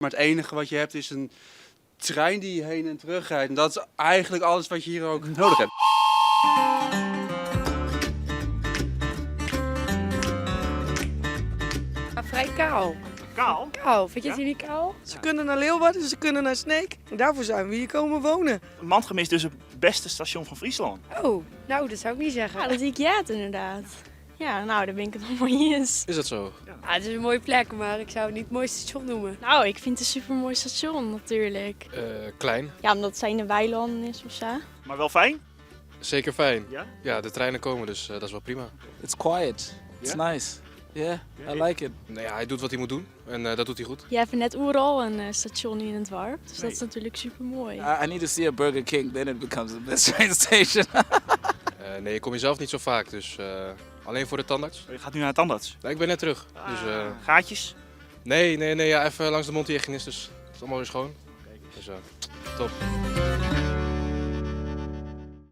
Maar het enige wat je hebt is een trein die heen en terug rijdt. En dat is eigenlijk alles wat je hier ook nodig hebt. Vrij kaal. Kaal? Kaal, vind je het hier niet kaal? Ze kunnen naar Leeuwarden, ze kunnen naar Sneek. En daarvoor zijn we hier komen wonen. Mantgum is dus het beste station van Friesland. Oh, nou dat zou ik niet zeggen. Ja, dat zie ik ja inderdaad. Ja, nou, daar ben ik het helemaal mee eens. Is dat zo? Ja, het is een mooie plek, maar ik zou het niet het mooiste station noemen. Nou, ik vind het een supermooi station natuurlijk. Klein. Ja, omdat het zijn de weilanden is of zo. Maar wel fijn? Zeker fijn. Ja? Ja, de treinen komen, dus dat is wel prima. It's quiet. It's nice. Yeah, I like it. Nou ja, hij doet wat hij moet doen en dat doet hij goed. Je hebt net overal een station in het dorp, dus Nee. dat is natuurlijk supermooi. I need to see a Burger King, then it becomes the best train station. Nee, ik kom hier zelf niet zo vaak, dus alleen voor de tandarts. Je gaat nu naar de tandarts. Nee, ik ben net terug. Dus, Gaatjes? nee, nee, nee, ja, even langs de mondhygiënist, dus het is allemaal weer schoon. Dus top.